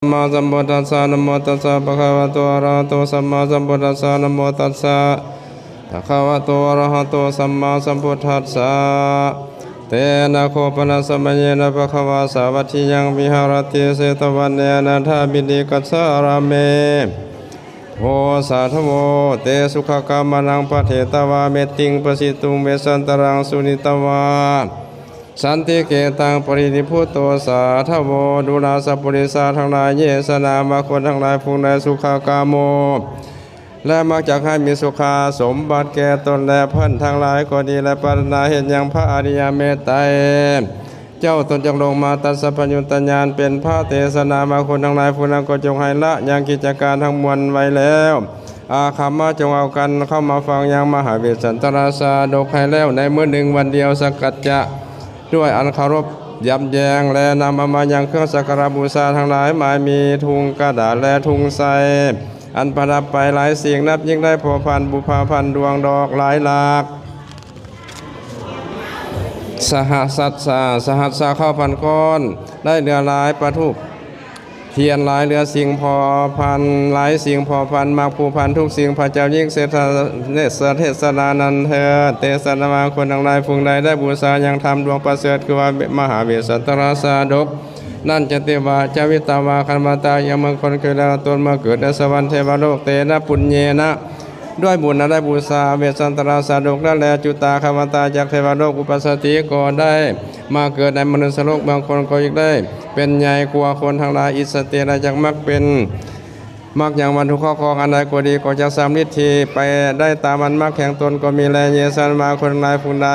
ມມາສຳພຸດທັດສະ ນະໂມຕັດສະ ພະຄະວະໂຕ ອະລະຫະໂຕ ສຳມາສຳພຸດທັດສະ ນະໂມຕັດສະ ພະຄະວະໂຕ ອະລະຫະໂຕ ສຳມາສຳພຸດທັດສະ ເຕນະໂຄປະນະສະມະເຍນະ ພະຄະວາ ສາວັດຖິຍັງ ວິຫາຣະຕິ ເຊຕະວັນເນ ອະນາຖາພິນິກະສາຣາເມ ໂພ ສາທະໂວ ເຕສຸຂະກາມະນັງ ປະເທຕະວາ ເມດຕິງ ປະສິຕຸງ ເວສັນຕະລັງ ສຸນິຕະວາ ສັນຕິເກຕັງ ປະລິນິບພຸດໂຕ ສາທະໂວ ດູລາສະປຸລິສາທັງຫຼາຍ ເຍສະນາມາຄົນທັງຫຼາຍ ຜູ້ໃດສຸຂະກາໂມ ແລະ ມັກຈະໃຫ້ມີສຸຂາສົມບັດແກ່ຕົນ ແລະ ເພິ່ນທັງຫຼາຍກໍດີ ແລະ ປາດຖະໜາເຮັດຫຍັງ ພະອະລິຍະເມດໄຕ ເຈົ້າຕົນຈະລົງມາຕັດສະພະຍຸດຕະຍານເປັນພະເທສະນາມາຄົນທັງຫຼາຍ ຜູ້ນັ້ນກໍຈົ່ງໃຫ້ລະຫຍັງກິດຈະການທັງມວນໄວ້ແລ້ວ ອາຄຳມາ ຈົ່ງເອົາກັນເຂົ້າມາຟັງຍັງມະຫາເວດສັນຕະລາຊາດົກໃຫ້ແລ້ວໃນມື້ໜຶ່ງວັນດຽວ ສັກກັດຈະດ້ວຍອັນເຄົາລົບຢຳແຢງ ແລະ ນຳເອົາມາຍັງເຄື່ອງສັກກາລະບູຊາທັງຫຼາຍ ໝາຍມີທຸງກະດາດ ແລະ ທຸງໄຊ ອັນປະດັບໄປຫຼາຍສິ່ງ ນັບຍິ່ງໄດ້ພົວພັນ ບຸພາພັນດວງດອກຫຼາຍຫຼາກ ສະຫັດສະ ສະຫັດສະເຂົ້າພັນກ້ອນ ໄດ້ເຫຼືອຫຼາຍປະທູບທຽນຫຼາຍເຫຼືອສິ່ງພໍພັນ ຫຼາຍສິ່ງພໍພັນ ໝາກພູພັນທຸກສິ່ງ ພະເຈົ້າຍິງເສດຖາເນດສະເທດສະນານັ້ນເທີດ ເຕສະນາມາຄົນທັງຫຼາຍ ຜູ້ໃດໄດ້ບູຊາຍັງທຳດວງປະເສີດ ຄືວ່າມະຫາເວດສັນຕະລາຊາດົກ ນັນຈະຕິວາ ຈາວິຕາວາ ຄັນມະຕາ ຍັງເມືອງຄົນເກີດແລ້ວຕົນມາເກີດໃນສະຫວັນເທວະໂລກ ເຕນະປຸນເຍນະ ດ້ວຍບຸນອັນໄດ້ບູຊາເວດສັນຕະລາຊາດົກນັ້ນແລ ຈຸຕາຄະມະຕາ ຈັກເທວະໂລກອຸປະສະຕິກໍໄດ້ມາເກີດໃນມະນຸດສະໂລກ ເມືອງຄົນກໍອີກໄດ້ເປັນໃຫຍ່ກວ່າຄົນທັງຫຼາຍ ອິດສະຕີລະຈັກມັກເປັນ ມັກຍັງວັດຖຸເຂົ້າຂອງອັນໃດກໍດີ ກໍຈັກສຳລິດທີ່ໄປໄດ້ຕາມອັນມັກແຫ່ງຕົນກໍມີແລ ເຍສະນາມາຄົນທັງຫຼາຍ ຜູ້ໃດ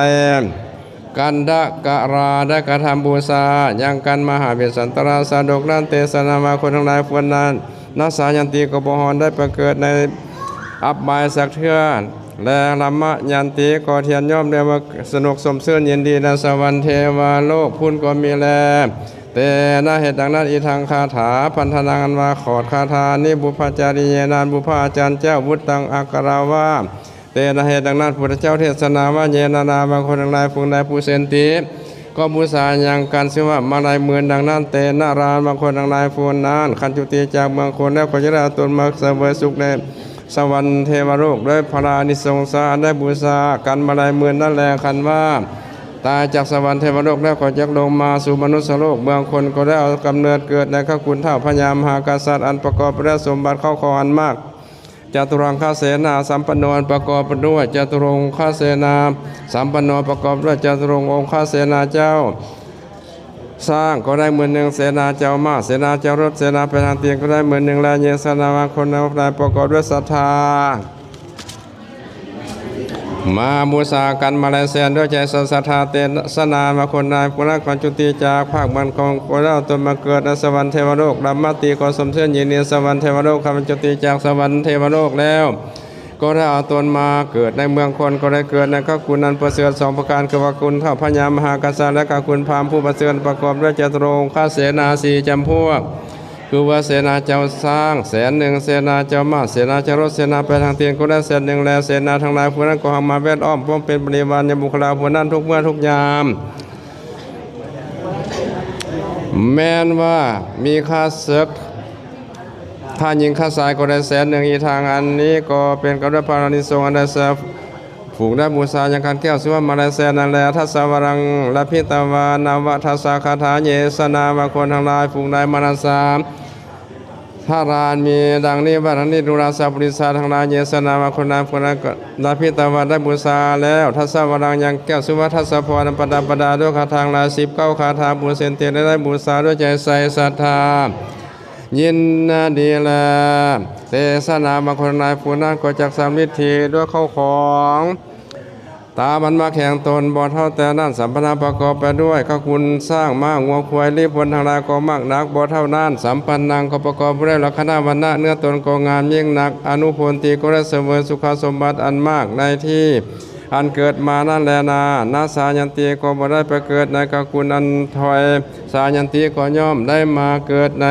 ກັນດະກະລາ ໄດ້ກະທຳບູຊາຍັງກັນມະຫາເວດສັນຕະລາຊາດົກນັ້ນ ເຕສະນາມາຄົນທັງຫຼາຍ ຜູ້ນັ້ນ ນັດສາຍັນຕິກໍບໍ່ຮອດໄດ້ໄປເກີດໃນອັບບາຍສັກເທື່ອ ແລະ ລະມະຍັນຕິກໍທຽນຍອມແລ້ວວ່າສະໜຸກຊົມຊື່ນຍິນດີໃນສະຫວັນເທວະໂລກພຸ້ນກໍມີແລ ເຕນະ ເຫດດັ່ງນັ້ນ ອີທັງຄາຖາ ພັນທະນາງ ອັນວ່າຂອດຄາຖານີ້ ບຸບພະຈາລິເຍນາ ບຸບພະອາຈານເຈົ້າ ວຸດຕັງ ອັກກະລາວາ ເຕນະ ເຫດດັ່ງນັ້ນ ພຸດທະເຈົ້າເທດສະນາວ່າ ເຍນະນາມາຄົນທັງຫຼາຍ ຜູ້ໃດ ພູເຊນຕິ ກໍບູຊາຍັງກັນຊື່ວ່າມາໄລໝື່ນ ດັ່ງນັ້ນ ເຕນະລາມາຄົນທັງຫຼາຍ ຜູ້ນັ້ນ ຄັນຈຸຕິຈາກເມືອງຄົນແລ້ວ ກໍຈະໄດ້ເອົາຕົນມາສະເຫວີຍສຸກໃນສະຫວັນເທວະໂລກ ດ້ວຍພະລານິສົງສາ ໄດ້ບູຊາກັນມາໄລໝື່ນນັ້ນແລ ຄັນວ່າຕາຍຈາກສະຫວັນເທວະໂລກແລ້ວ ກໍຈັກລົງມາສູ່ມະນຸດສະໂລກ ເມືອງຄົນກໍໄດ້ເອົາກຳເນີດເກີດໃນຂະກຸນທ້າວພະຍາມະຫາກະສັດ ອັນປະກອບໄປດ້ວຍສົມບັດເຂົ້າຂອງອັນມາກ ຈະຕຸລັງຄະເສນາສຳປັນໂນ ປະກອບດ້ວຍຈະຕຸລົງຄະເສນາສຳປັນໂນ ປະກອບດ້ວຍຈະຕຸລົງອົງຄະເສນາເຈົ້າ ຊ້າງກໍໄດ້ໝື່ນໜຶ່ງ ເສນາເຈົ້າມ້າ ເສນາເຈົ້າລົດ ເສນາແປດຫາງຕີນກໍໄດ້ໝື່ນໜຶ່ງ ແລະ ເຍສະນາມາຄົນທັງຫຼາຍປະກອບດ້ວຍສັດທາ ມາບູຊາກັນມາໄລແສນດ້ວຍໃຈສັດທາ ເຕສະນາມາຄົນນາຍຜູ້ນັ້ນ ຄັນຈຸຕິຈາກພາກເມືອງຄົນກໍໄດ້ເອົາຕົນມາເກີດໃນສະຫວັນເທວະໂລກ ລຳມະຕິກໍຊົມຊື່ນຍິນດີສະຫວັນເທວະໂລກ ຄັນຈຸຕິຈາກສະຫວັນເທວະໂລກແລ້ວ ກໍໄດ້ເອົາຕົນມາເກີດໃນເມືອງຄົນ ກໍໄດ້ເກີດໃນຂະກຸນອັນປະເສີດສອງປະການ ຄືວ່າຄຸນທ້າວພະຍາມະຫາກະສັດ ແລະ ຂະກຸນພາມຜູ້ປະເສີດ ປະກອບດ້ວຍຈະຕຸລົງຄະເສນາສີ່ຈຳພວກ ຄືວ່າເສນາເຈົ້າຊ້າງແສນໜຶ່ງ ເສນາເຈົ້າມ້າ ເສນາເຈົ້າລົດ ເສນາແປດຫາງຕີນກໍໄດ້ແສນໜຶ່ງ ແລະ ເສນາທັງຫຼາຍຜູ້ນັ້ນກໍຫັງມາແວດລ້ອມ ພວມເປັນບໍລິວານຍາມບຸກຄະລາຜູ້ນັ້ນທຸກເມື່ອທຸກຍາມ ແມ່ນວ່າມີຂ້າເສິກ ຖ້າຍິງຂ້າຊາຍກໍໄດ້ແສນໜຶ່ງ ອີກທາງອັນນີ້ກໍເປັນກຳລັງພະລານິສົງ ອັນໄດ້ສະ ຜູກໄດ້ບູຊາຍັງຂັນແກ້ວ ຊື່ວ່າມາໄລແສນນັ້ນແລ ທັດສະວະລັງ ລະພິຕະວາ ນະວະທັດສະຄາຖາ ເຍສະນາມາຄົນທັງຫຼາຍ ຜູກໄດ້ມານະສາ ທະລານມີດັ່ງນີ້ວ່າ ທັງນີ້ດູລາສະປຸລິສາທັງຫຼາຍ ເຍສະນາມາຄົນນາຍ ຜູກໄດ້ລະພິຕະວາ ໄດ້ບູຊາແລ້ວ ທັດສະວະລັງຍັງແກ້ວ ຊື່ວ່າທັດສະພອນ ປະດັບປະດາດ້ວຍຄາຖາທັງຫຼາຍສິບເກົ້າຄາຖາ ປູເຊນຕິ ແລະ ໄດ້ບູຊາດ້ວຍໃຈໃສສັດທາ ຍິນດີແລ ເຕສະນາມາຄົນນາຍ ຜູ້ນັ້ນກໍຈັກສຳລິດທີ່ດ້ວຍເຂົ້າຂອງ ຕາມອັນມັກແຫ່ງຕົນ ບໍ່ເທົ່າແຕ່ນັ້ນ ສຳພັນນະປະກອບໄປດ້ວຍຂະກຸນຊ້າງມ້າງົວຄວາຍ ລີ້ພົນທັງຫຼາຍກໍມັກໜັກ ບໍ່ເທົ່ານັ້ນ ສຳປັນນັງກໍປະກອບດ້ວຍລັກຂະນະວັນນະ ເນື້ອຕົນກໍງາມຍິ່ງນັກ ອະນຸໂພນຕິກໍໄດ້ສະເຫວີຍສຸຂະສົມບັດອັນມາກໃນທີ່ ອັນເກີດມານັ້ນແລນາ ນາສາຍັນຕິກໍບໍ່ໄດ້ໄປເກີດໃນຂະກຸນອັນຖອຍ ສາຍັນຕິກໍຍ່ອມໄດ້ມາເກີດໃນ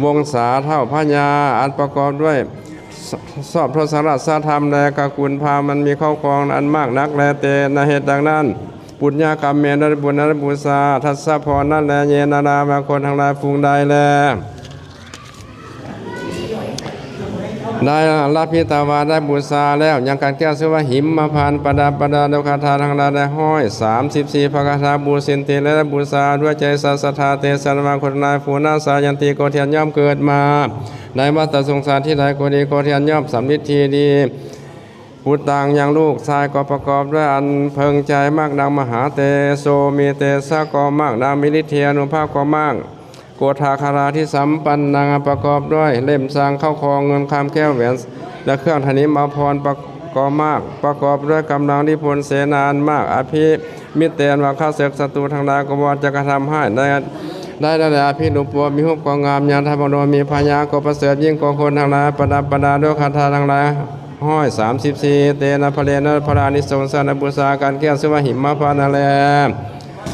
ວົງສາທ້າວພະຍາ ອັນປະກອບດ້ວຍຊອບທົດສະລາຊະທຳ ແລະ ຂະກຸນພາມ ມັນມີເຂົ້າຂອງອັນມາກນັກແລ ເຕນະ ເຫດດັ່ງນັ້ນ ປຸນຍະກຳເມນ ໄດ້ບຸນໄດ້ບູຊາ ທັດສະພອນນັ້ນແລ ເຍນະນາມາຄົນທັງຫຼາຍ ຜູກໄດ້ແລ ໄດ້ລາພິຕະວາ ໄດ້ບູຊາແລ້ວ ຍັງກັນແກ້ວຊື່ວ່າຫິມມະພານ ປະດັບປະດາດ້ວຍຄາຖາທັງຫຼາຍ ໄດ້ຮ້ອຍສາມສິບສີ່ ພະຄາຖາບູເຊນຕິ ແລະ ໄດ້ບູຊາດ້ວຍໃຈສັດທາ ເຕຊະນາວ່າ ຄົນທັງຫຼາຍຜູ້ນັ້ນ ສາຍັນຕິ ກໍທຽນຍ່ອມເກີດມາ ໃນວັດຕະສົງສານທີ່ໃດກໍດີ ກໍທຽນຍ່ອມສຳລິດທີ່ດີ ປຸດຕັງ ຍັງລູກຊາຍກໍປະກອບດ້ວຍອັນເພິ່ງໃຈ ມາກນຳມະຫາເຕໂຊ ມີເຕຊະກໍມາກນຳ ມີລິດທິອານຸພາບກໍມາກ ໂກດຖາຄະລາທິສຳປັນນັງ ປະກອບດ້ວຍເຫຼັ້ມສັງ ເຂົ້າຂອງເງິນຄຳແກ້ວແຫວນ ແລະ ເຄື່ອງທະນິມອາພອນປະ ກໍມາກ ປະກອບດ້ວຍກຳລັງລິພົນເສນາອັນມາກ ອະພິມິດແຕນວ່າຂ້າເສິກສັດຕູທັງຫຼາຍ ກໍບໍ່ຈະກະທຳຮ້າຍ ໃນ ໄດ້ ໄດ້ ອະພິຮູບໂປ ມີຮູບກໍງາມ ຍາທະມະໂນ ມີພະຍາກໍປະເສີດ ຍິ່ງກວ່າຄົນທັງຫຼາຍ ປະດັບປະດາດ້ວຍຄາຖາທັງຫຼາຍ ຮ້ອຍສາມສິບສີ່ ເຕນະພະເລນະ ພະລານິສົງສານະບູຊາ ກັນແກ້ວຊື່ວ່າຫິມມະພານນັ້ນແລ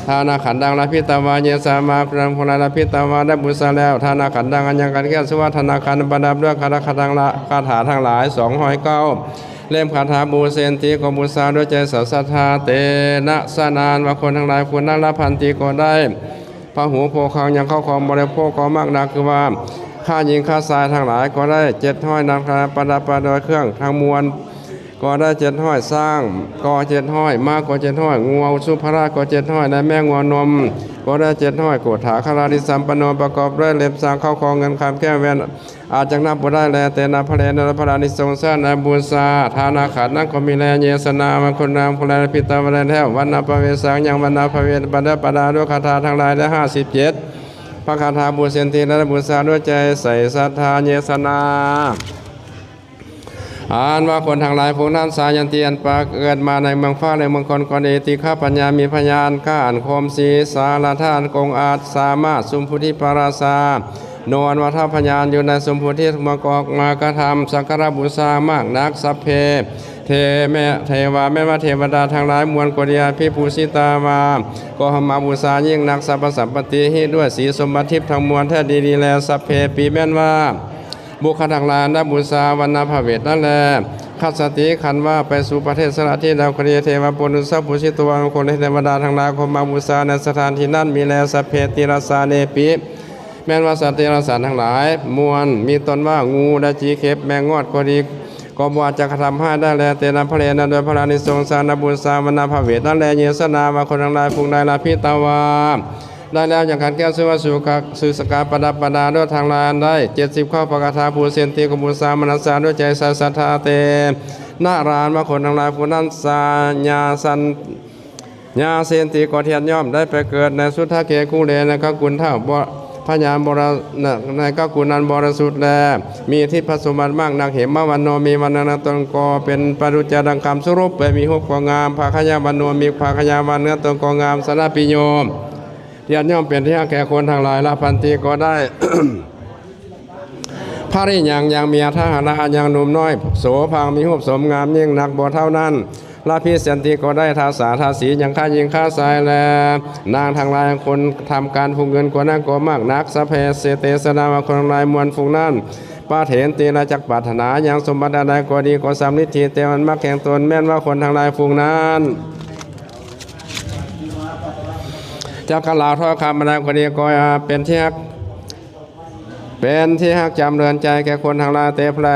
ທານະຂັນຕັງລາພິຕະວາ ເຍສາມາ ພະນາງພວກນັ້ນລາພິຕະວາ ໄດ້ບູຊາແລ້ວ ທານະຂັນຕັງ ອັນຍັງກັນແກ້ວຊື່ວ່າທານະຂັນ ປະດັບດ້ວຍຄາຖາທັງຫຼາຍ ຄາຖາທັງຫຼາຍ ສອງຮ້ອຍເກົ້າ ເຫຼັ້ມຄາຖາບູເຊນຕິ ກໍບູຊາດ້ວຍໃຈສັດທາ ເຕນະສະນາວ່າຄົນທັງຫຼາຍຜູ້ນັ້ນລາພັນຕິ ກໍໄດ້ ພະຫູໂພຄັງ ຍັງເຂົ້າຂອງບໍລິໂພກກໍມາກນັກ ຄືວ່າ ຂ້າຍິງຂ້າຊາຍທັງຫຼາຍກໍໄດ້ເຈັດຮ້ອຍ ນັກປະດັບປະດອຍເຄື່ອງທັງມວນກໍໄດ້ເຈັດຮ້ອຍ ຊ້າງກໍເຈັດຮ້ອຍ ມ້າກໍເຈັດຮ້ອຍ ງົວສຸພະລາດກໍເຈັດຮ້ອຍ ແລະ ແມ່ງົວນົມກໍໄດ້ເຈັດຮ້ອຍ ໂກດຖາຄະລາທິສຳປັນໂນ ປະກອບດ້ວຍເຫຼັ້ມສັງ ເຂົ້າຂອງເງິນຄຳແກ້ວແຫວນ ອາດຈັກນັບບໍ່ໄດ້ແລ ເຕນະພະເລນະ ພະລານິສົງສານະບູຊາ ທານະຂັນນັ້ນກໍມີແລ ເຍສະນາວ່າຄົນນາງຜູ້ນັ້ນລາພິຕະວາໄດ້ແລ້ວ ວັນນະພະເວສັງ ຍັງວັນນະພະເວດ ປະດັບປະດາດ້ວຍຄາຖາທັງຫຼາຍ ໄດ້ຫ້າສິບເຈັດ ພະຄາຖາບູເຊນຕິ ແລະ ໄດ້ບູຊາດ້ວຍໃຈໃສສັດທາ ເຍສະນາ ອັນວ່າຄົນທັງຫຼາຍພວກນັ້ນ ສາຍັນຕິ ອັນປາເກີດມາໃນເມືອງຟ້າ ແລະ ເມືອງຄົນກໍດີ ຕິຄະປັນຍາ ມີພະຍານກ້າອັນຄົມ ສີສາລະທາອັນກົງອາດ ສາມາດ ສຸມໂພທິປະລາຊາ ນວນວັດທະພະຍານຢູ່ໃນສຸມໂພທິ ເມືອງກໍອອກມາກະທຳສັກກາລະບູຊາມາກນັກ ສັບເພ ເທແມ່ ເທວາ ແມ່ນວ່າເທວະດາທັງຫຼາຍມວນກໍດີ ອະພິປູຊິຕາວາ ກໍເຂົ້າມາບູຊາຍິ່ງນັກ ສັບພະສຳປະຕິຫິ ດ້ວຍສີສົມບັດທິບທັງມວນແທ້ດີໆ ແລ ສັບເພປີ ແມ່ນວ່າ ບຸກຄະທັງຫຼາຍໄດ້ບູຊາວັນນະພະເວດນັ້ນແລ ຄັດສະຕິ ຄັນວ່າໄປສູ່ປະເທດສະຖານທີ່ໃດກໍດີ ເທວະປຸນນຸສະປູຊິໂຕ ຄົນເທວະດາທັງຫຼາຍກໍມາບູຊາໃນສະຖານທີ່ນັ້ນມີແລ ສັບເພຕິລະສາເນປິ ແມ່ນວ່າສັດຕິລະສານທັງຫຼາຍມວນ ມີຕົ້ນວ່າງູ ແລະ ຈີເຂັບ ແມງງອດກໍດີ ກໍບໍ່ອາດຈະກະທຳຮ້າຍໄດ້ແລ ເຕນະພະເລນະ ດ້ວຍພະລານິສົງສານະບູຊາວັນນະພະເວດນັ້ນແລ ເຍສະນາວ່າຄົນທັງຫຼາຍພວກໃດລາພິຕະວາ ໄດ້ແລ້ວ ຍັງຂັນແກ້ວຊື່ວ່າສຸກະ ສຸສະກາ ປະດັບປະດາດ້ວຍທາງລານໄດ້ເຈັດສິບເກົ້າ ພະຄາຖາພູເຊນຕິ ກໍບູຊາມະນັດສາດ້ວຍໃຈສັດທາ ເຕນະລານວ່າຄົນທັງຫຼາຍຜູ້ນັ້ນ ສາຍາສັນຍາເຊນຕິກໍທຽນຍ່ອມໄດ້ໄປເກີດໃນສຸດທະເກກຸເລ ໃນກະກຸນທ້າວບໍ ພະຍານບໍລະ ໃນກະກຸນອັນບໍລິສຸດແລ ມີທິບພະສົມບັດມາກນັກ ເຫມະວັນໂນ ມີວັນນະຕນກໍເປັນປະດຸດຈະດັງຄຳ ສະຫຼຸບແປມີຮູບກໍງາມ ພະຄະຍາວັນໂນ ມີພະຄະຍາວັນເນື້ອຕົນກໍງາມ ສະລະປິໂຍ ທຽນຍ່ອມເປັນທີ່ຮັກແກ່ຄົນທັງຫຼາຍ ລາພັນຕິກໍໄດ້ ພະລິຍັງ ຍັງມີອັດຖະຫາລະອັນຍັງໜຸ່ມນ້ອຍ ໂສພັງ ມີຮູບສົມງາມຍິ່ງນັກ ບໍ່ເທົ່ານັ້ນ ລາພິສັນຕິກໍໄດ້ທາສາທາສີ ຍັງຄະຍິງຄະຊາຍ ແລະ ນາງທັງຫຼາຍ ຄົນທຳການຜູ້ອື່ນກວ່ານັ້ນກໍມາກນັກ ສັບເພເສເຕສະນາວ່າຄົນທັງຫຼາຍມວນຝູງນັ້ນ ປະເຖນຕິລະຈັກປາດຖະໜາ ຍັງສົມບັດອັນໃດກໍດີ ກໍສຳລິດທີ່ແຕ່ມັນມັກແຫ່ງຕົນ ແມ່ນວ່າຄົນທັງຫຼາຍຝູງນັ້ນ ຈັກກະລາວຖ້ອຍຄຳອັນໃດກໍດີ ກໍເປັນທີ່ຮັກ ເປັນທີ່ຮັກຈຳເລີນໃຈແກ່ຄົນທັງຫຼາຍ ເຕພະລາ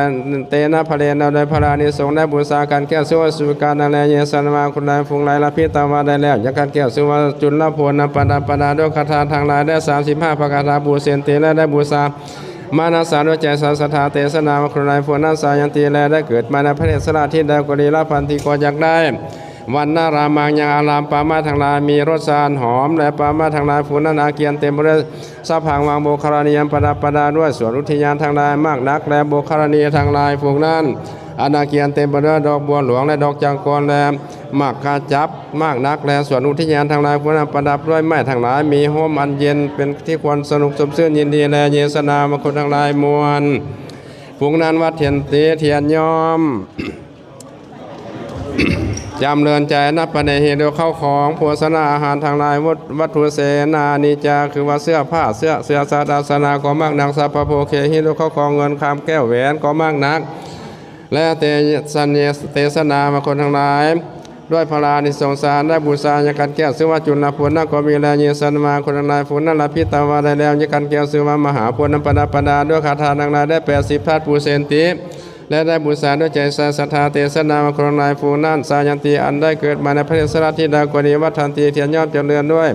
ເຕນະພະເລນະ ໂດຍພະລານິສົງໄດ້ບູຊາກັນແກ້ວຊື່ວ່າສຸການະແລ ເຍສະນາວ່າຄົນໃດຝູງໃດລາພິຕະວາໄດ້ແລ້ວ ຍັງກັນແກ້ວຊື່ວ່າຈຸນລະໂພນນຳປະດັບປະດາດ້ວຍຄາຖາທັງຫຼາຍ ໄດ້ສາມສິບຫ້າພະຄາຖາປູເຊນຕິ ແລະ ໄດ້ບູຊາມານັດສາດ້ວຍໃຈສັດທາ ເຕສະນາວ່າຄົນໃດຜູ້ນັ້ນສາຍັນຕິ ແລະ ໄດ້ເກີດມາໃນປະເທດສະຖານທີ່ໃດກໍດີ ລາພັນຕິກໍຢາກໄດ້ ວັນນາລາມັງ ຍັງອາລາມປ່າໄມ້ທັງຫຼາຍມີລົດຊາດຫອມ ແລະ ປ່າໄມ້ທັງຫຼາຍຜູ້ນັ້ນອາກຽນເຕັມໄປດ້ວຍສະພັງວັງ ໂບຄາລະນີອັນປະດັບປະດາດ້ວຍສວນອຸທິຍານທັງຫຼາຍມາກນັກ ແລະ ໂບຄາລະນີທັງຫຼາຍພວກນັ້ນ ອັນອາກຽນເຕັມໄປດ້ວຍດອກບົວຫຼວງ ແລະ ດອກຈາງກອນ ແລະ ໝາກກະຈັບມາກນັກ ແລະ ສວນອຸທິຍານທັງຫຼາຍພວກນັ້ນປະດັບດ້ວຍໄມ້ທັງຫຼາຍ ມີຮົ່ມອັນເຢັນເປັນທີ່ຄວນສະໜຸກຊົມຊື່ນຍິນດີ ແລະ ເຍສະນາມະຄົນທັງຫຼາຍມ່ວນ ພວກນັ້ນວັດເຫັນຕິທຽນຍ່ອມ ຈຳເລີນໃຈ ອະນະປະເນຫິໂດ ເຂົ້າຂອງໂພຊະນາອາຫານທັງຫຼາຍ ວັດ ວັດຖຸເສນານິຈາ ຄືວ່າເສື້ອຜ້າ ເສື້ອ ເສື້ອຊາດອາສະນະກໍມາກນັກ ສັບພະໂພເຄຫິໂດ ເຂົ້າຂອງເງິນຄຳແກ້ວແຫວນກໍມາກນັກ ແລະ ເຕສະເນ ເຕສະນາມາຄົນທັງຫຼາຍ ດ້ວຍພະລານິສົງສານໄດ້ບູຊາຍາກັນແກ້ວ ຊື່ວ່າຈຸນລະໂພນນັ້ນກໍມີແລ ເຍສະນາມາຄົນທັງຫຼາຍ ຜູ້ນັ້ນລະພິຕະວາໄດ້ແລ້ວ ຍາກັນແກ້ວຊື່ວ່າມະຫາໂພນນຳປະດັບປະດາດ້ວຍຄາຖາທັງຫຼາຍ ໄດ້ແປດສິບທັດປູເຊນຕິ ແລະ ໄດ້ບູຊາດ້ວຍໃຈສັດທາ ເຕຊະນາວ່າຄົນທັງຫຼາຍຜູ້ນັ້ນ ສາຍັນຕິ ອັນໄດ້ເກີດມາໃນປະເທດສາລະທີ່ໃດກໍດີ ວັດທັນຕິ ເຖິງຍ່ອມຈະເລີນດ້ວຍ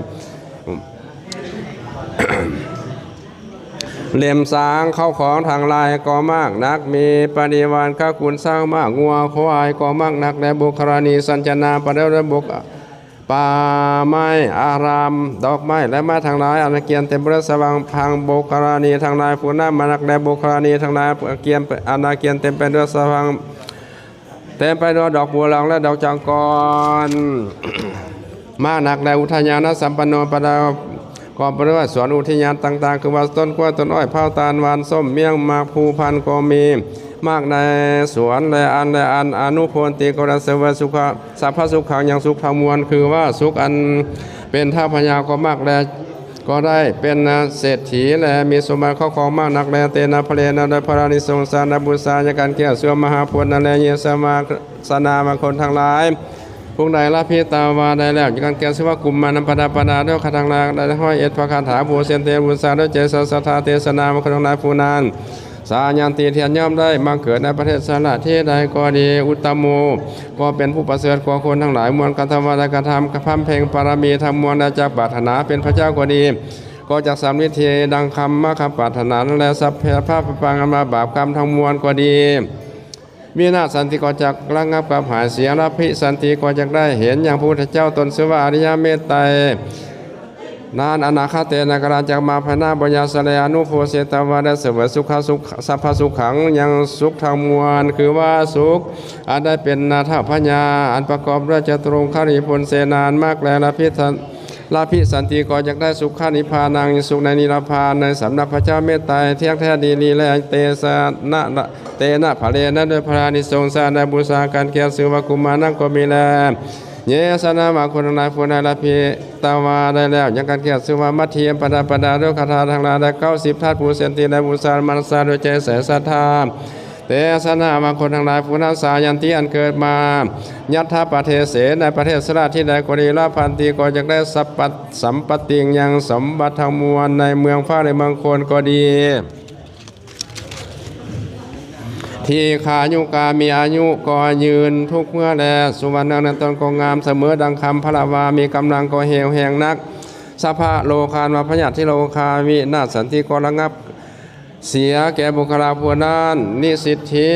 ເຫຼັ້ມສາງເຂົ້າຂອງທັງຫຼາຍກໍມາກນັກ ມີປະລິວານກະກຸນຊ້າງມ້າງົວຄວາຍກໍມາກນັກ ແລະ ບຸກຄະລານິສັນຈະນາປະເດີດ້ວຍບຸກ ປ່າໄມ້ອາຣາມ ດອກໄມ້ ແລະ ໄມ້ທັງຫຼາຍ ອັນກຽນເຕັມໄປດ້ວຍສະຫວ່າງພັງ ບຸກຄະລານິທັງຫຼາຍຜູ້ນັ້ນມານັກ ແລະ ບຸກຄະລານິທັງຫຼາຍກຽນ ອັນກຽນເຕັມໄປດ້ວຍສະຫວ່າງ ເຕັມໄປດ້ວຍດອກບົວຫຼອງ ແລະ ດອກຈາງກອນ ມາກນັກ ແລະ ອຸທະຍານະສຳປັນໂນ ປະກອບໄປດ້ວຍສວນອຸທະຍານຕ່າງໆ ຄືວ່າຕົ້ນກ້ວຍ ຕົ້ນອ້ອຍ ພ້າວ ຕານ ຫວ່ານ ສົ້ມ ມ້ຽງ ໝາກພູພັນກໍມີ ໝາກໃນສວນ ແລະ ອັນ ແລະ ອັນ ອະນຸໂພນຕິ ກໍໄດ້ສະເຫວີຍສຸຂະ ສັບພະສຸຂັງ ຍັງສຸກທັງມວນ ຄືວ່າສຸກອັນເປັນທ້າວພະຍາກໍມັກ ແລະ ກໍໄດ້ເປັນເສດຖີ ແລະ ມີສົມບັດເຂົ້າຂອງມາກນັກ ແລະ ເຕນະພະເລນະ ດ້ວຍພະລານິສົງສານະບູຊາ ຍາກັນແກ້ວເຊື່ອມມະຫາໂພນນັ້ນ ແລະ ເຍສະມາສະນາມະຄົນທັງຫຼາຍ ຜູ້ໃດລະພິຕາວາໄດ້ແລ້ວ ຍາກັນແກ່ວເຊື່ອວ່າກຸມມານຳປະດັບປະດາດ້ວຍຄາຖາທັງຫຼາຍ ໄດ້ຮ້ອຍເອັດພະຄາຖາ ຜູ້ເຊັ່ນເທວະບູຊາດ້ວຍໃຈສັດທາ ເຕຊະນາມະຄົນທັງຫຼາຍຜູ້ນັ້ນ ສາຍັນຕິ ເຖິງຍ່ອມໄດ້ມາເກີດໃນປະເທດສາລະທີ່ໃດກໍດີ ອຸດຕະໂມ ກໍເປັນຜູ້ປະເສີດກວ່າຄົນທັງຫຼາຍມວນ ກະທຳວາດະກະທຳ ບຳເພັງບາລະມີທັງມວນ ແລະ ຈັກປາດຖະໜາເປັນພະເຈົ້າກໍດີ ກໍຈັກສຳລິດທີ່ດັ່ງຄຳມາຄຳປາດຖະໜານັ້ນແລະ ສັບພະປະປັງ ອັນວ່າບາບກຳທັງມວນກໍດີ ວິນາສັນຕິ ກໍຈັກລະງັບກັບຫາຍເສຍ ລະພິສັນຕິ ກໍຈັກໄດ້ເຫັນຫຍັງ ພະພຸດທະເຈົ້າຕົນຊື່ວ່າອະລິຍະເມດໄຕ ນານອະນາຄະເຕນະກາລັງຈັກມາພາຍໜ້າ ບໍ່ຍາສະເລ ອະນຸໂພເຊຕະວາ ໄດ້ສະເຫວີຍສຸຂະສຸກ ສັບພະສຸຂັງ ຍັງສຸກທັງມວນ ຄືວ່າສຸກອັນໄດ້ເປັນນາຖະພະຍາ ອັນປະກອບດ້ວຍຈະຕຸລົງຄະລິພົນເສນານ ມັກແລລະພິ ລະພິສັນຕິ ກໍຢາກໄດ້ສຸຂະນິບພານັງ ສຸກໃນນິລະພານ ໃນສຳນັກພະເຈົ້າເມດໄຕ ທ່ຽງແທ້ດີຫຼີແລ ເຕສະນະ ເຕນະພະເລນະ ດ້ວຍພະລານິສົງສານະບູຊາ ການແກ່ວຊື່ວ່າກຸມມານະກໍມີແລ ເຍສະນາມະຄົນທັງຫຼາຍ ຜູ້ໃດລະພິຕາວາໄດ້ແລ້ວ ຍັງການແກ່ວຊື່ວ່າມັດທີປະດັບປະດາດ້ວຍຄາຖາທັງຫຼາຍ ໄດ້ເກົ້າສິບທາດ ຜູ້ເຊັ່ນທີ່ໄດ້ບູຊາມານັດສາດ້ວຍໃຈໃສສັດທາ ເຕສະນາມະຄົນທັງຫຼາຍ ຜູ້ນັ້ນສາຍັນຕິ ອັນເກີດມາ ຍັດຖະປະເທເສ ໃນປະເທດສາລະທີ່ໃດກໍດີ ລະພັນຕິ ກໍຢາກໄດ້ສັບປະ ສຳປະຕິງ ຍັງສົມບັດທັງມວນ ໃນເມືອງຟ້າ ແລະ ເມືອງຄົນກໍດີ ທີຄາຍຸກາ ມີອາຍຸກໍຍືນທຸກເມື່ອແລ ສຸວັນເນງໃນຕົນກໍງາມສະເໝີດັ່ງຄຳພະລະວາ ມີກຳລັງກໍເຫວແຮງນັກ ສະພະໂລຄານວາພະຍາທິໂລຄາ ວິນາສັນຕິ ກໍລະງັບເສຍແກ່ບຸກຄະລາຜູ້ນັ້ນ ນິສິດທິ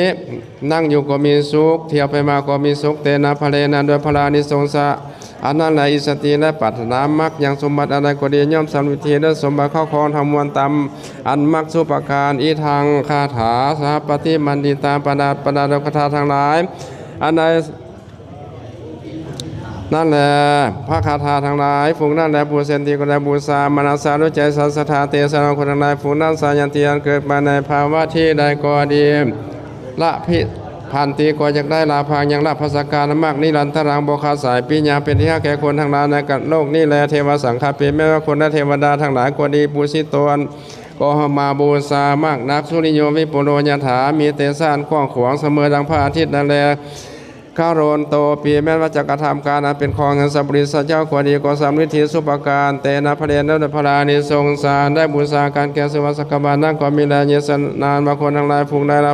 ນັ່ງຢູ່ກໍມີສຸກ ທ່ຽວໄປມາກໍມີສຸກ ເຕນະພະເລນະ ດ້ວຍພະລານິສົງສາ ອັນນັ້ນແລ ອິດສະຕີ ແລະ ປາດຖະໜາມັກຍັງສົມບັດອັນໃດກໍດີ ຍ່ອມສຳລິດທີ່ດ້ວຍສົມບັດເຂົ້າຂອງທັງມວນຕາມອັນມັກສຸປະການ ອີທັງ ຄາຖາ ສະຫັບປະຕິມັນດິຕາ ປະດັບປະດາດ້ວຍຄາຖາທັງຫຼາຍ ອັນໃດ ນັ້ນແລ ພະຄາຖາທັງຫຼາຍ ພວກນັ້ນແລ ຜູ້ເຊັ່ນທີ່ກໍໄດ້ບູຊາມານັດສາດ້ວຍໃຈສັດທາ ເຕສະນາຄົນທັງຫຼາຍ ພວກນັ້ນສາຍັນຕິ ອັນເກີດມາໃນພາວະທີ່ໃດກໍດີ ລະພິພັນຕິ ກໍຢາກໄດ້ລາພັງ ຍັງລາພັສການມັກນິລັນຕະລັງ ບໍ່ຂາດສາຍ ປິຍາເປັນທີ່ຮັກແກ່ຄົນທັງຫຼາຍໃນໂລກນີ້ແລ ເທວະສັງຄະປີ ແມ່ນວ່າຄົນ ແລະ ເທວະດາທັງຫຼາຍກໍດີ ປູຊິຕົນ ກໍມາບູຊາມັກນັກ ສຸລິໂຍວິປຸໂລຍະຖາ ມີເຕຊາອັນກວ້າງຂວາງສະເໝີດັ່ງພະອາທິດນັ້ນແລ ຄາໂຣນໂຕປີ ແມ່ນວ່າຈະກະທຳການອັນເປັນຂອງແຫ່ງສັບບໍລິສັດເຈົ້າກໍດີ ກໍສຳລິດທີ່ສຸປະການ ເຕນະພະເລນະ ດ້ວຍພະລານິສົງສານ ໄດ້ບູຊາການແກ່ວຊື່ວ່າສັກກະວານະກໍມີແລ ເຍສະນາມະຄົນທັງຫຼາຍ ພວກໃດລະ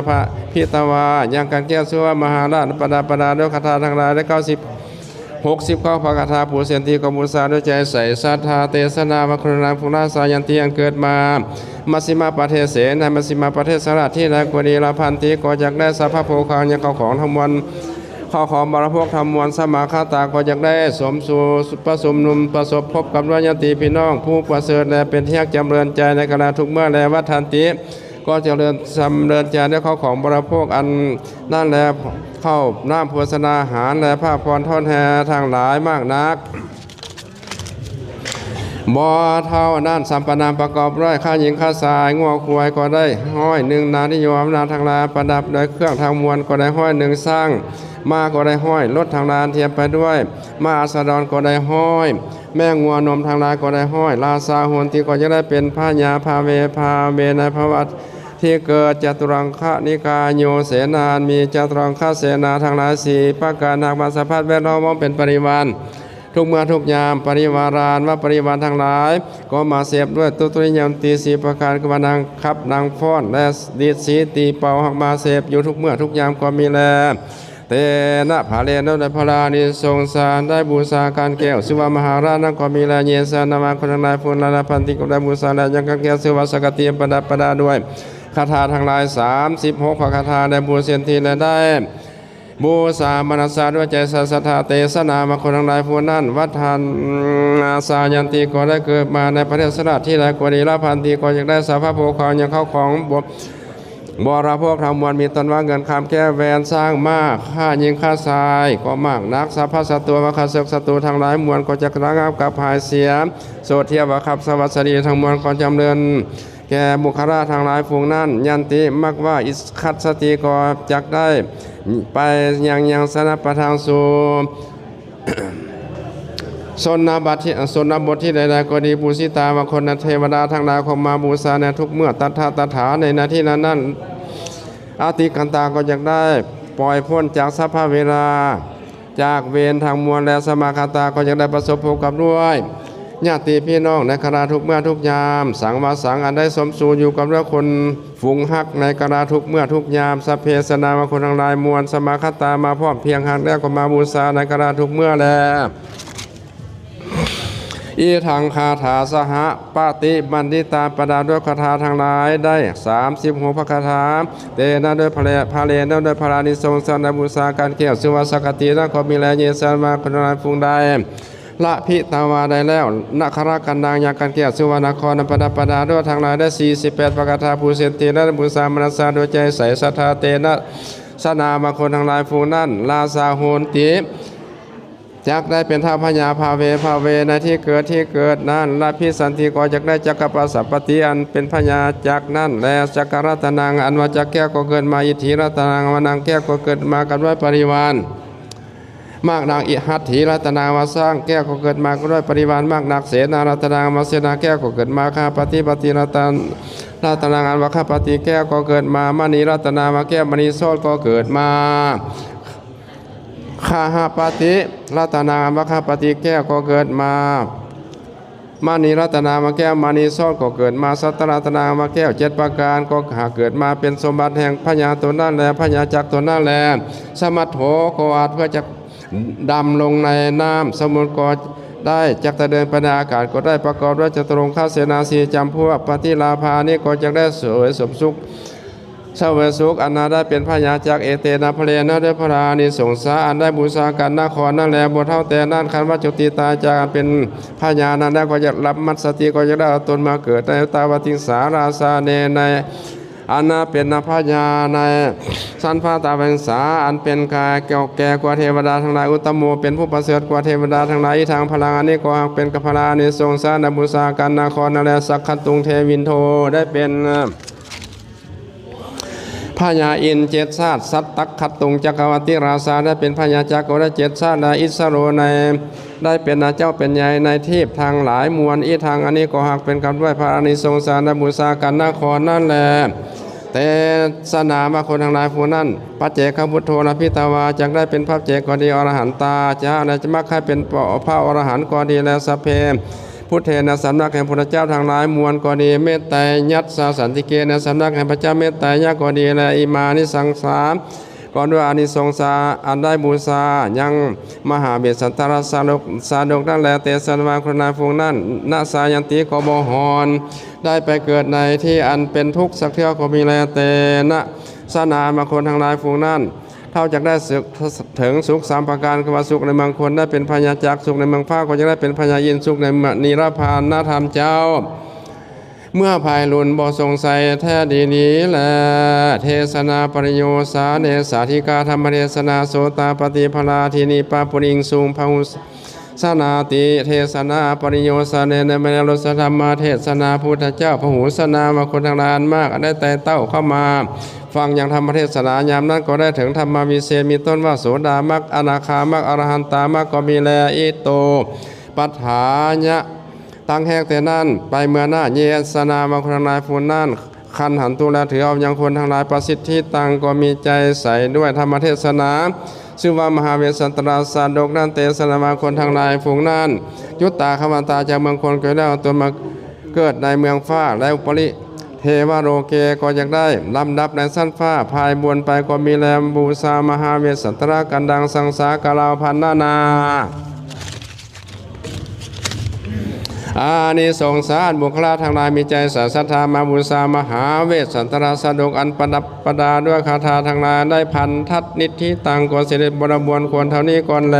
ພິຕາວາ ຍັງການແກ່ວຊື່ວ່າມະຫາລາດ ປະດັບປະດາດ້ວຍຄາຖາທັງຫຼາຍ ໄດ້ເກົ້າສິບ ຫົກສິບເກົ້າພະຄາຖາ ຜູ້ເຊັ່ນທີ່ກໍບູຊາດ້ວຍໃຈໃສສັດທາ ເຕສະນາມະຄຸນນາງ ພວກລາຊາຍັນຕິ ອັນເກີດມາ ມັດຊິມະປະເທດເສ ໃນມັດຊິມະປະເທດສາລະທີ່ໃດກໍດີ ລະພັນຕິ ກໍຢາກໄດ້ສັບພະໂພຄາ ຍັງເຂົ້າຂອງທັງມວນ ເຂົ້າຂອງບໍລິໂພກທັງມວນ ສະມາຄະຕາ ກໍຢາກໄດ້ສົມສູ່ປະຊຸມນຸມປະສົບພົບກັບດ້ວຍຍາດຕິພີ່ນ້ອງຜູ້ປະເສີດ ແລະ ເປັນທີ່ຮັກຈຳເລີນໃຈໃນກາລະທຸກເມື່ອ ແລະ ວັດທັນຕິ ກໍຈະເລີນ ຈຳເລີນໃຈດ້ວຍເຂົ້າຂອງບໍລິໂພກອັນນັ້ນ ແລະ ເຂົ້ານ້ຳໂພຊະນາຫານ ແລະ ພະພອນທອດແຮ່ທັງຫຼາຍມາກນັກ. ບໍ່ເທົ່ານັ້ນ ສຳປະນາປະກອບດ້ວຍຂ້າຍິງຂ້າຊາຍ ງົວຄວາຍກໍໄດ້ຮ້ອຍໜຶ່ງ ນາລິໂຍອຳນາດທັງຫຼາຍ ປະດັບດ້ວຍເຄື່ອງທັງມວນກໍໄດ້ຮ້ອຍໜຶ່ງ ຊ້າງມ້າກໍໄດ້ຮ້ອຍ ລົດທັງຫຼາຍທຽມໄປດ້ວຍມ້າອັດສະດອນກໍໄດ້ຮ້ອຍ ແມ່ງົວນົມທັງຫຼາຍກໍໄດ້ຮ້ອຍ ລາຊາໂຫນຕິກໍຍັງໄດ້ເປັນພະຍາພາເວ ພາເວໃນພະວັດທີ່ເກີດ ຈະຕຸລັງຄະນິກາໂຍເສນາ ມີຈະຕຸລັງຄະເສນາທັງຫຼາຍສີ່ປະການ ຫາກມາສະພັດແວດລ້ອມວອງເປັນປະລິວານ ທຸກເມື່ອທຸກຍາມ ປະລິວາຣານ ວ່າປະລິວານທັງຫຼາຍ ກໍມາເສບດ້ວຍຕຸຕຣິຍານຕີສີ່ປະການ ຄືວ່ານາງຂັບ ນາງຟ້ອນ ແລະດີດສີຕີເປົ່າ ຫາກມາເສບຢູ່ທຸກເມື່ອທຸກຍາມກໍມີແລ. ເຕນະ ພະເລນະ ໂດຍພະລານິສົງສານ ໄດ້ບູຊາການແກ້ວ ຊື່ວ່າມະຫາລາດນັ້ນກໍມີແລ. ເຍສານາມະ ຄົນທັງຫຼາຍຜູ້ນັ້ນລະ ພັນຕິ ກໍໄດ້ບູຊາແລ ຍັງການແກ້ວ ຊື່ວ່າສັກກະຕິ ປະດັບປະດາດ້ວຍຄາຖາທັງຫຼາຍ ສາມສິບຫົກ ພະຄາຖາ ແລະບູເຊນທີ ແລະໄດ້ ບູຊາມະນະສາດ້ວຍໃຈສັດທາ ເຕສະນາມະ ຄົນທັງຫຼາຍຜູ້ນັ້ນ ວັດທັນນາສາຍັນຕິ ກໍໄດ້ເກີດມາໃນປະເທດສະຫຼາດທີ່ໃດກໍດີລະ ພັນຕິ ກໍຢາກໄດ້ ສັບພະໂພຄາຍັງເຂົ້າຂອງ ບໍ ບໍລະໂພກທັງມວນ ມີຕົ້ນວ່າເງິນຄຳ ແກ້ວແຫວນ ຊ້າງມ້າ ຂ້າຍິງຂ້າຊາຍ ກໍມາກນັກ ສັບພະສັດຕູ ວ່າຂ້າເສິກສັດຕູທັງຫຼາຍມວນ ກໍຈະລະງັບກັບຫາຍເສຍ ໂສດທຽວວ່າຂັບ ສະຫວັດສະດີທັງມວນ ກໍຈຳເລີນ ແກ່ບຸກຄະລາທັງຫຼາຍຝູງນັ້ນ ຍັນຕິ ມັກວ່າ ອິຄັດສະຕິ ກໍຈັກໄດ້ໄປຍັງ ຍັງສະນະປະທາງສູ່ ຊົນນະບັດທີ່ ຊົນນະບົດທີ່ໃດໆກໍດີ ປູຊິຕາ ວ່າຄົນເທວະດາທັງຫຼາຍ ກໍມາບູຊາໃນທຸກເມື່ອ ຕັດທະ ຕະຖາ ໃນນາທີນັ້ນໆ ອະຕິກັນຕາ ກໍຢາກໄດ້ປ່ອຍພົ້ນຈາກສັບພະເວລາ ຈາກເວນທັງມວນ ແລະ ສະມາຄະຕາ ກໍຢາກໄດ້ປະສົບພົບກັບດ້ວຍ ຍາດຕິພີ່ນ້ອງໃນຄະນະທຸກເມື່ອທຸກຍາມ ສັງວາສັງ ອັນໄດ້ສົມສູ່ຢູ່ກັບດ້ວຍຄົນ ຝູງຮັກໃນກາລະທຸກເມື່ອທຸກຍາມ ສັບເພສະນາມະ ຄົນທັງຫຼາຍມວນ ສະມາຄະຕາມາພ້ອມພຽງຮັກ ແລ້ວກໍມາບູຊາໃນກາລະທຸກເມື່ອແລ. ອີທັງຄາຖາສະຫະປະຕິບັນດິຕາ ປະດາດ້ວຍຄາຖາທັງຫຼາຍໄດ້ສາມສິບຫົກພະຄາຖາ ເຕນະ ໂດຍພະເລ ພະເລນະ ໂດຍພະລານິສົງສານ ແລະ ບູຊາການແກ້ວ ຊື່ວ່າສັກກະຕິນະຄອນມີແລ ເຍສາມະ ຄົນທັງຫຼາຍຝູງໃດ ລະພິຕາວາໄດ້ແລ້ວ ນະຄະລະກັນນາງຍັງກັນແກ້ວ ຊື່ວ່ານະຄອນ ປະດັບປະດາດ້ວຍທັງຫຼາຍ ໄດ້ສີ່ສິບແປດພະຄາຖາ ຜູ້ເສດຖີ ແລະ ໄດ້ບູຊາມະນະສາດ້ວຍໃຈໃສສັດທາ ເຕນະ ສະນາມະ ຄົນທັງຫຼາຍຝູງນັ້ນ ລາຊາໂຫນຕິ ຈັກໄດ້ເປັນທ້າວພະຍາພາເວພາເວ ໃນທີ່ເກີດທີ່ເກີດນັ້ນ ລະພິສັນຕິ ກໍຈັກໄດ້ຈັກກະປະສັບປະຕິ ອັນເປັນພະຍາຈັກນັ້ນ ແລະ ຈັກກະລັດຕະນັງ ອັນວ່າຈັກແກ້ວກໍເກີດມາ ອິດຖິລັດຕະນັງ ວ່ານາງແກ້ວກໍເກີດມາກັບດ້ວຍປະລິວານ ມາກນັກ ອິຫັດຖິລັດຕະນັງ ວ່າຊ້າງແກ້ວກໍເກີດມາກັບດ້ວຍປະລິວານ ມາກນັກ ເສນາລັດຕະນັງ ວ່າເສນາແກ້ວກໍເກີດມາ ຄະຫະປະຕິ ປະຕິລັດຕະ ລັດຕະນັງ ອັນວ່າຄະຫະປະຕິແກ້ວກໍເກີດມາ ມະນີລັດຕະນັງ ວ່າແກ້ວມະນີໂຊດກໍເກີດມາ ຄະຫະປະຕິລັດຕະນັງ ອັນວ່າຄະຫະປະຕິແກ້ວກໍເກີດມາ ມະນີລັດຕະນາມະແກ້ວ ມະນີໂຊດກໍເກີດມາ ສັດຕະລັດຕະນາມະແກ້ວ ເຈັດປະການກໍຫາເກີດມາເປັນສົມບັດແຫ່ງພະຍາຕົນນັ້ນແລ ພະຍາຈັກຕົນນັ້ນແລ ສະມັດໂທກໍອາດເພື່ອຈະດຳລົງໃນນ້ຳ ສະໝຸດກໍໄດ້ ຈັກຕະເດີນໄປໃນອາກາດກໍໄດ້ ປະກອບດ້ວຍຈະຕຸລົງຄະເສນາສີ່ຈຳພວກ ປະຕິລາພານີ້ກໍຈະໄດ້ສວຍສົມສຸກ ສະເຫວີຍສຸກ ອັນນາໄດ້ເປັນພະຍາຈັກ ເອເຕນະ ພະເລນະ ດ້ວຍພະລານິສົງສາ ອັນໄດ້ບູຊາກັນນະຄອນນັ້ນແລ ບໍ່ເທົ່າແຕ່ນັ້ນ ຄັນວ່າຈຸຕິຕາຍຈາກອັນເປັນພະຍານັ້ນແລ້ວ ກໍຈະລັບມັດສະຕິ ກໍຈະໄດ້ເອົາຕົນມາເກີດໃນຕາວະຕິງສາລາຊາເນ ໃນອັນນາເປັນພະຍາໃນຊັ້ນຟ້າຕາວະຕິງສາ ອັນເປັນກາຍແກ່ວແກ່ກວ່າເທວະດາທັງຫຼາຍ ອຸດຕະໂມ ເປັນຜູ້ປະເສີດກວ່າເທວະດາທັງຫຼາຍ ອີທັງພະລັງ ອັນນີ້ກໍຫາກເປັນພະລານິສົງສາ ໄດ້ບູຊາກັນນະຄອນນັ້ນແລ ສັກຂັດຕຸງເທວິນໂທ ໄດ້ເປັນ ພະຍາອິນເຈັດຊາດ ສັດຕັກຂັດຕຸງຈັກກະວັດຕິລາຊາ ໄດ້ເປັນພະຍາຈັກກໍໄດ້ເຈັດຊາດ ແລະ ອິດສະໂລໃນ ໄດ້ເປັນເຈົ້າເປັນໃຫຍ່ໃນທີບທັງຫຼາຍມວນ ອີທັງອັນນີ້ກໍຫາກເປັນກັບດ້ວຍພະອານິສົງສານ ໄດ້ບູຊາກັນນະຄອນນັ້ນແລ ເຕສະນາມາຄົນທັງຫຼາຍຜູ້ນັ້ນ ປັດເຈກະພຸດໂທ ລະພິຕາວາ ຈັກໄດ້ເປັນພະເຈກກໍດີ ອະລະຫັນຕາຈະ ແລະ ຈະມັກໃຫ້ເປັນພະອະລະຫັນກໍດີ ແລະ ສັບເພ ພຸດເທນະ ສຳນັກແຫ່ງພຸດທະເຈົ້າທັງຫຼາຍມວນກໍດີ ເມດໄຕຍັດສາສັນຕິເກ ໃນສຳນັກແຫ່ງພະເຈົ້າເມດໄຕຍະກໍດີ ແລະ ອິມານິສັງສາ ກໍດ້ວຍອານິສົງສາ ອັນໄດ້ບູຊາຍັງມະຫາເບດສັນຕະລະສາດົກ ສາດົກນັ້ນແລ ເຕສະນາມາຄົນນາຍຝູງນັ້ນ ນະສາຍັນຕິກໍບໍ່ຮອນ ໄດ້ໄປເກີດໃນທີ່ອັນເປັນທຸກສັກເທື່ອກໍມີແລ ເຕນະ ສະນາມາຄົນທັງຫຼາຍຝູງນັ້ນ ເທົ່າຈັກໄດ້ສຸກ ເຖິງສຸກສາມປະການ ຄືວ່າສຸກໃນເມືອງຄົນໄດ້ເປັນພະຍາຈັກ ສຸກໃນເມືອງຟ້າກໍຈັກໄດ້ເປັນພະຍາອິນ ສຸກໃນນິລະພານນະທ່ານເຈົ້າ ເມື່ອໃຜລຸນບໍ່ສົງໄສແທ້ດີນີ້ແລ ເທສະນາປະລິໂຍສາເນ ສາທິກາທຳມະເທສະນາ ໂສຕາປະຕິພະລາທິນີປະປຸລິງສຸງ ພະຫຸ ສະນາຕິ ເທສະນາປະລິໂຍສາເນ ໃນແມ່ນລົດສະທຳມະເທສະນາ ພຸດທະເຈົ້າພະຫຸສະນາມາຄົນທັງຫຼາຍອັນມາກ ອັນໄດ້ໄຕ່ເຕົ້າເຂົ້າມາຟັງຍັງທຳມະເທສະນາ ຍາມນັ້ນກໍໄດ້ເຖິງທຳມະວິເສດ ມີຕົ້ນວ່າໂສດາມັກ ອະນາຄາມັກ ອະລະຫັນຕາມັກກໍມີແລ ອິໂຕ ປັດຖາຍະ ຕັ້ງແຮກແຕ່ນັ້ນໄປເມື່ອໜ້າ ເຍສະນາມາຄົນທັງຫຼາຍຜູ້ນັ້ນ ຄັນຫັນຕຸ ແລະ ຖືເອົາຍັງຄົນທັງຫຼາຍ ປະສິດທິຕັງ ກໍມີໃຈໃສດ້ວຍທຳມະເທດສະໜາ ຊື່ວ່າມະຫາເວດສັນຕະລາຊາດົກນັ້ນ ເຕສະນາມາ ຄົນທັງຫຼາຍຝູງນັ້ນ ຢຸດຕາຄະວັນຕາຈາກເມືອງຄົນ ກໍແລ້ວຕົນມາເກີດໃນເມືອງຟ້າ ແລະ ອຸປະລິເທວະໂລເກກໍຢາກໄດ້ ລຳດັບໃນຊັ້ນຟ້າ ພາຍບົນໄປກໍມີແລ ບູຊາມະຫາເວດສັນຕະລາກັນດັງ ສັງສາກະລາວພັນນານາ. ອານິສົງສາ ອັນບຸກຄະລາທັງຫຼາຍມີໃຈສາສັດທາມາບູຊາມະຫາເວດສັນຕະລາຊາດົກ ອັນປະດັບປະດາດ້ວຍຄາຖາທັງຫຼາຍ ໄດ້ພັນທັດນິດທິຕັງ ກໍສຳເລັດບໍລິບູນຄວນເທົ່ານີ້ກ່ອນແລ.